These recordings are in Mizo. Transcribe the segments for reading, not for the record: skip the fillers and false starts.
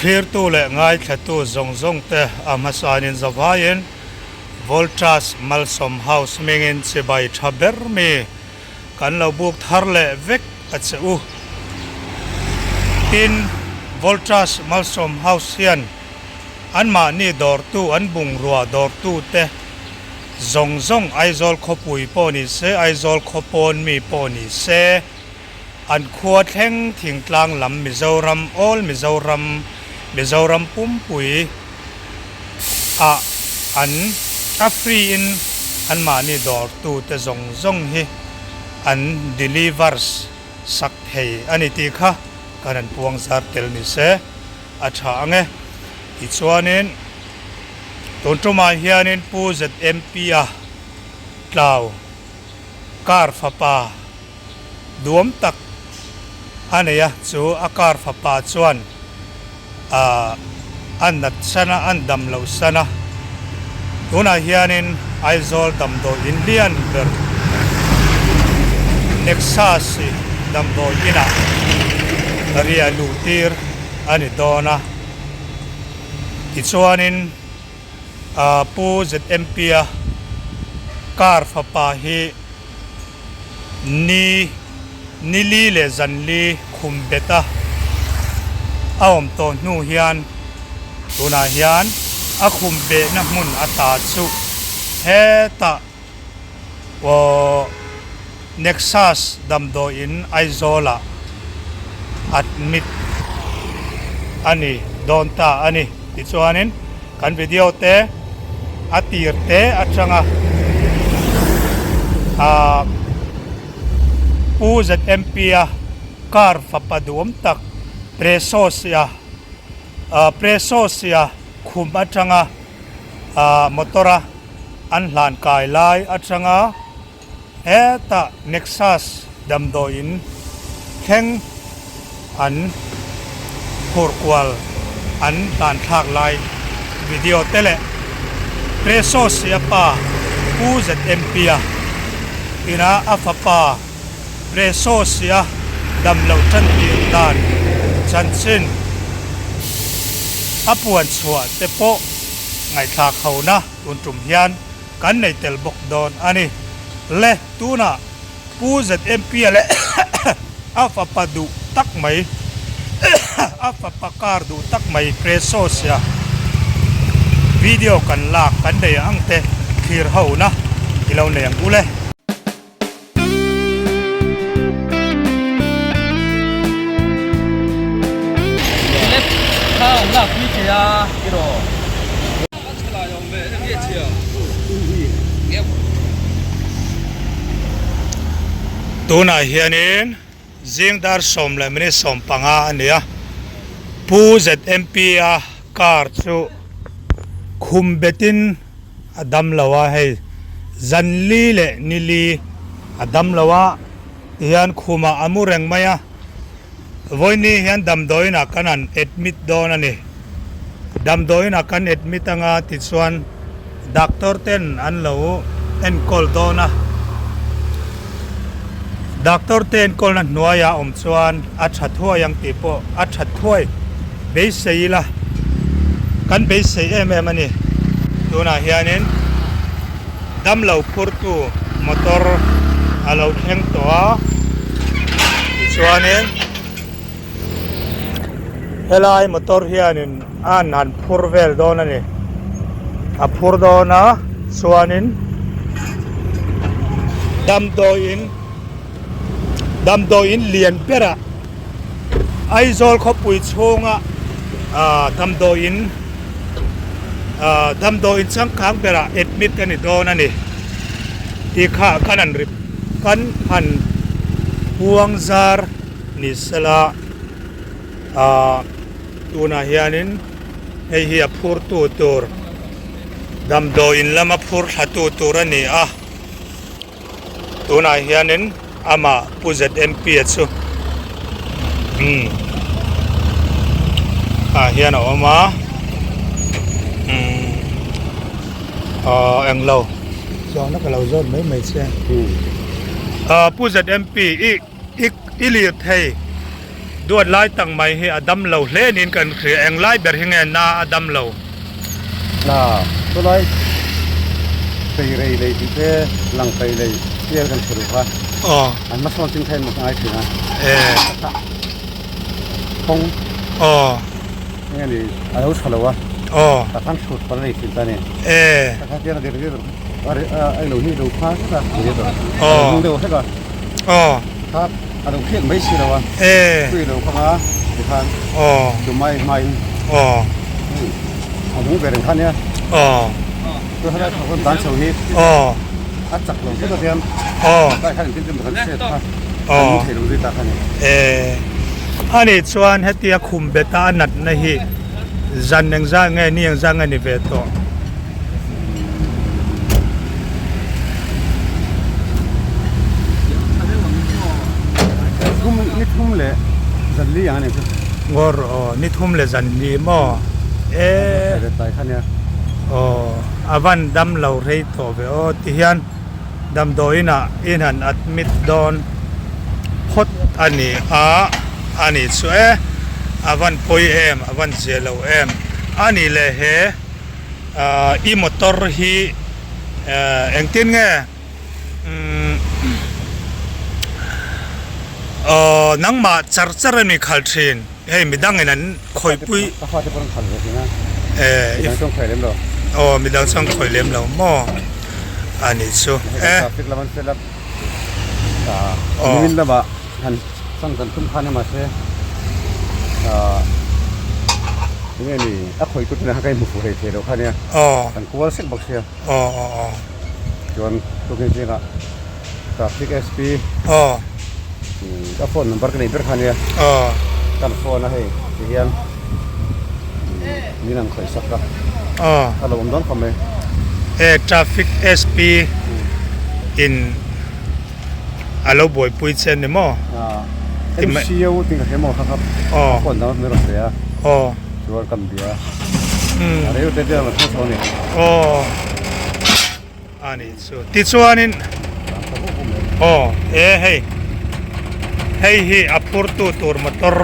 Thlirtu leh ngaithlatu zawng zawng te a hmasanin zavaiin Voltas Malsawm House hmingin chibai tha ber mi kan lo buk thar leh vek a che u. Tin, Voltas Malsawm House hian anmahni dawrtu an bungrua dawrtu te zawng zawng Aizawl khawpui pawh ni se, Aizawl khawpawn mi pawh ni se, An khua thleng thingtlang lam Mizoram, All Mizoram, Mizoram pumpui ah an a free in an mahni dawr tu te zawng zawng hi an delivers sak thei a ni tih kha kan han puang zar tel ni se a tha ang e. Tichuanin tun tumah hianin Pu ZMP a tlau car fapa duam tak a nei a, chu a car fapa chuan ahh a nat san a, an dam loh san a, tunah hianin Aizawl damdawi in lian ber Nexus damdawi inah riah luh tir a ni dawn a, tichuanin ahh Pu ZMP a car fapa hi. Ni nili leh zanli khum bet a a awm tawh hnu hian tunah hian a khum behna hmun a ta chu hetah aw Nexus damdawiin Aizawl-ah admit a ni dawn ta a ni. Tichuanin kan video te a tir te atanga ahh Pu ZMP a car fapa duhawm tak Presosia ahh Presosia khum atanga ahh motor a an hlan kai lai atanga Hetah Nexus damdawiin thleng an phur kual an hlan thlak lai video te leh Presosia pa Pu ZMP a ina a fapa Presosia damloh tan tir dan chanchin a puan chhuah te pawh ngaihthlak hona tun tum hian kan nei tel bawk dawn a ni. Le, tunah Pu ZMP leh a fapa duh tak mai, a fapa car duh tak mai Presosia video kan lak kan nei ang te thlir ho na i lo nei ang u le. Tunah hianin zing dar sawm leh minute 15 a ni a, Pu ZMP a car chu khum betin a dam lo a hei zanli leh nili a dam lo a tihian khumah a mu reng mai a vawiini hian damdawiin ah kan han admit dawn a ni damdawiin ah kan admit anga tichuan doctor ten an lo enkawl dawn a doctor te enkawlna hnuaiah awm chuan a tha thuai ang tih pawh a that thuai. Beisei ila, kan beisei em em a ni. Tunah hianin damlo phurtu motor a lo thleng tawh a, tichuanin helai motor hianin a han han phur vel dawn a ni. A phur dawn a, chuanin damdawiin damdawiin lian berah. Aizawl khawpui chhunga ah damdawiin ah damdawiin changkang berah admit a ni dawn a ni tih kha kan han ri kan han huang zar ni sela ah tunah hianin hei hi a phur tu tur damdawiin lama phur thla tu tur a ni a. Tunah hianin amah Pu ZMP a chu umm ah hian a awm a umm aw englo zawhna ka lo zawt mai mai che ah Pu ZMP i i i lirthei. Duat lai tak mai hi a dam lo hle niin kan hria, eng lai ber hi nge na a dam lo? Na, chulai Feirei lei tih te lang fei lei tial kan hre duh kha. Aw. An hmasawn ching kha emaw ka ngai thin a. E. Kawng. Aw. Enge ni a lo tha lo a. Aw. Ka khan hrut pal a nei thin ta ni. E. Ka kha tiang a dir dir a a lo hi lo pha hret a. Aw. A lo deuh hret a. Aw. Kha a lo khiat mai si lo a. E. Tui lo khawng a tikhan. Aw. Tumai hmain. Aw. A nung ve reng kha nia. Aw. Chu helai thawk rawn dan chho hi. Aw. A chak lo zet a hian. Aw. Tlai khan engtin tin kan hriat kha. Aw. Kan nung thei lo zui ta kha ni. E. Ani chuan hetia khum beta a natna hi zan engzah nge ni engzah nge ni ve tawh. Thum ni thum leh zan li ang a ni chu. Ngawr aw ni thum leh zan li maw? E. Tlai kha nia. Aw a van dam lo rei tawh ve aw ti hian damdawiin ah in han admit dawn phawt a ni a a ni chu e a van pawi em a van zia lo em a ni leh he ah i motor hi eh engtin nge umm aw nangmah char char a ni khalh thin. Hei midangin an khawihpui. Ka fate pawh an khalh ve thin a. Eh. Midang chuan khawi lem lo. Aw midang chuan khawi lem lo maw a nih chu. Eh. Traffic lam an fel a. Aw. Nimin lamah han chang kan tum khan emaw se ah enge ni a khawi tu te kha ka inhmu fuh hlei thei lo kha nia. Aw. Kan kual sek bawk sia. Aw aw aw. Chuan tukin zingah Traffic SP Aw. Ka phone number ka nei ber kha nia. Aw. Kan phone a hei ti hian min an khawih sak a. Aw. A lo awm dawn khawp mai. E Traffic SP in a lo buaipui che ni maw? A MCO tih ka hria maw kha kha Aw. phone number min rawn pe a. Aw. Chuan kan bia a. A rei te te a rawn thleng chho a ni. Aw. A nih chu. Tichuanin aw e hei hei hi a phurtu tur motor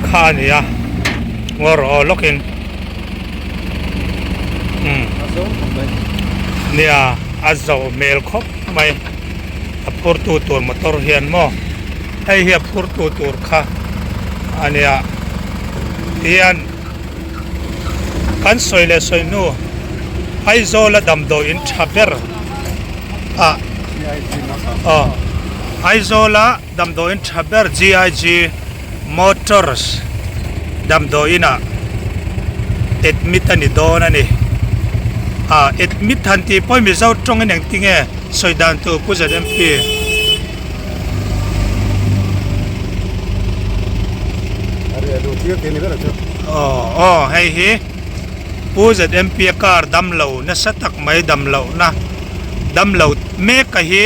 kha a ni a ngawr aw lawkin umm nia a zo hmel khawp mai a phurtu tur motor hian maw hei hi a phurtu tur kha a nia tihian. Kan sawi leh sawi hnu Aizawla damdawi in tha ber ah aw Aizawla damdawi in tha ber GIG Motors damdawi inah admit a ni dawn a ni ah admit han tih pawh hi Mizo tawngin engtinge sawi dan tur Pu ZMP. Aw aw hei hi Pu ZMP a car damlo nasa tak mai damlohna damlo mek a hi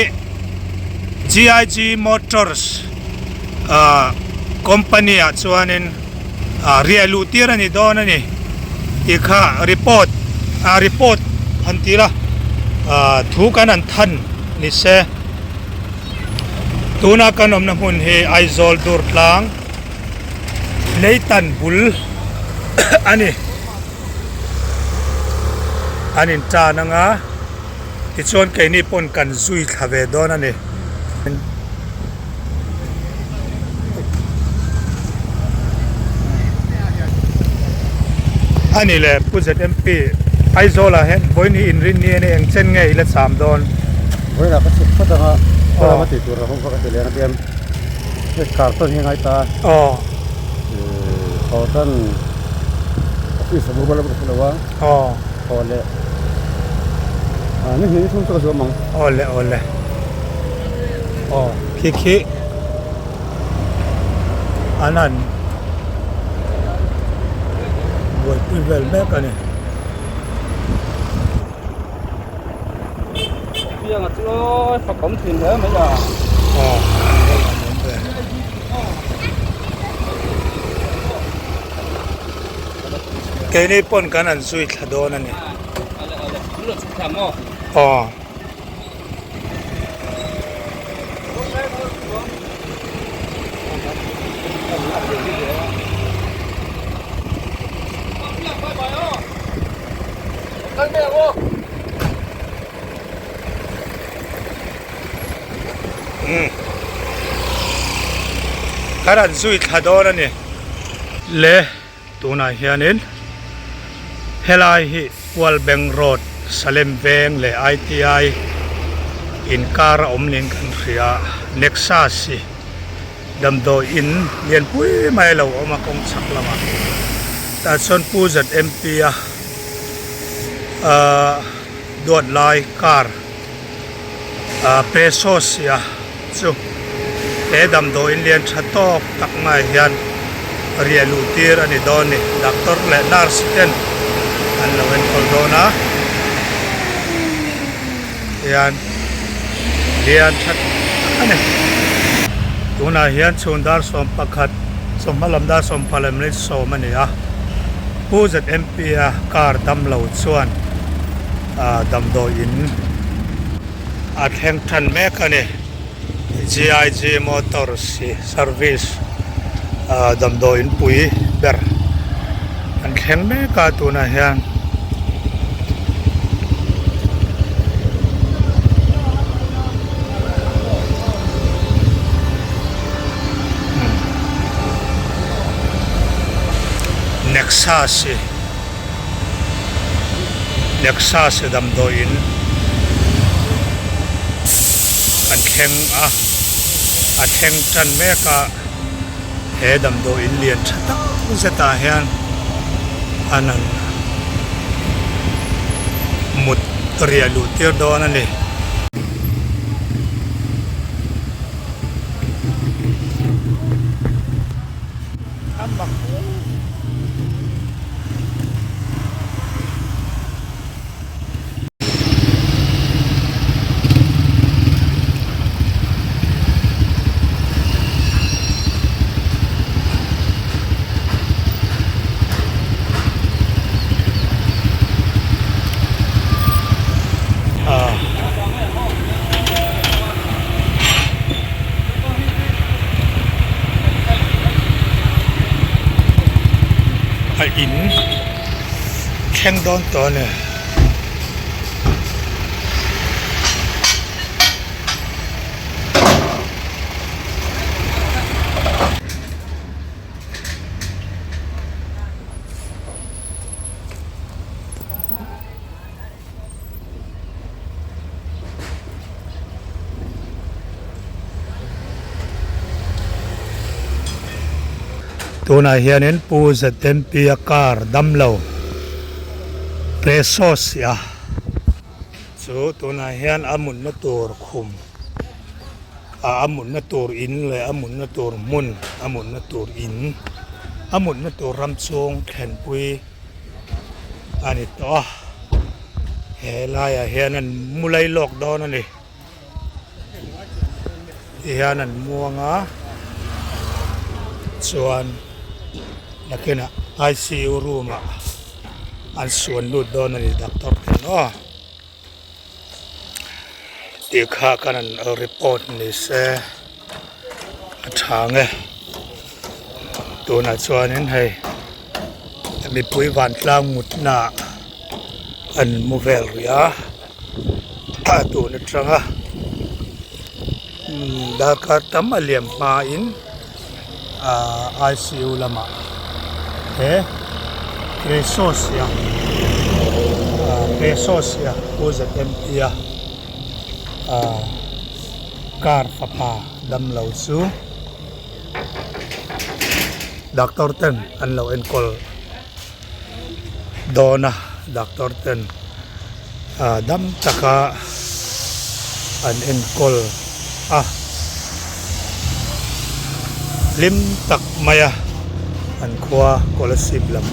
GIG Motors ah company ah chuanin ah riah luh tir a ni dawn a ni tih kha report ah report han tih la ah thu kan han than ni se. Tuna kan awmna hmun hi Aizawl dur tlang Leitan bul a ni. An in tan anga tichuan keini pawn kan zui thla ve dawn a ni. A ni le Pu ZMP Aizawl ah hian vawiin hi inrinni a ni eng chen nge i la cham dawn? Vawiin ah ka chhuk phawt ang a, khaw lama tih tur a awm kha ka ti leh ang a tiam hei carton hi a ngai ta a. Aw. Haw tan office a bur bur ka hre lo a. Aw. Haw leh ni hnih ni thum chu ka zuam ang. Aw le aw le. Aw khi khi an han buaipui vel mek a ni. Pianga chu fakawm thin hle mai a. Aw. Keini pawn kan han zui thla dawn a ni. Aw. Umm kan han zui thla dawn a ni le tunah hianin helai hi Kualbeng Road Salem Veng leh ITI inkar a awm niin kan hria Nexus hi damdawi in lianpui mai a lo awm a kawng chhak lamah tah chuan Pu ZMP a ahh duat lai car ahh Pesosia chu he damdawiin lian tha tawk tak mai hian riah luh tir a ni dawn ni doctor leh nurse ten an lo enkawl dawn a hian lian tha tak a ni tunah hian chhun dar 11 chawhma lam dar 11:10 a ni a Pu ZMP a car damlo chuan ah damdawiin a thleng tan mek a ni GIG Motors hi service ah damdawiin pui ber an thleng mek a tunah hian. Nexus hi Nexus damdawiin an thleng a a thleng tan mek a he damdawiin lian tha tak zetah hian an han mut riah luh tir dawn a ni. A in thleng dawn tawh a ni. Tunah hianin Pu ZMP a car damlo Presos a chu tunah hian a mutna tur khum ah a mutna tur in leh a mutna tur hmun a mutna tur in a mutna tur ram chhung thlenpui. A ni tawh a he laiah hian an mu lai lawk dawn a ni ti hian an muang a chuan nakinah I_C_U room ah an suan lut dawn a ni doctor ten aw tih kha khan an report ni se a tha ang e tunah chuanin hei mipui vantlang mutna ah an mu vel rih a a tun atanga darkar tam a liam hmain ahh I_C_U lamah he Presosia ahh Presosia U Z_M_P a ahh car fapa damlo chu doctor ten an lo enkawl dawn a doctor ten ah dam taka an enkawl a hlim tak mai a an khua Kolasib lam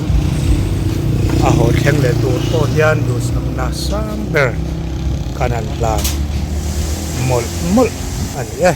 a haw thleng leh tur pawh hian duhsakna sang ber kan han hlan mawlh mawlh a ni e.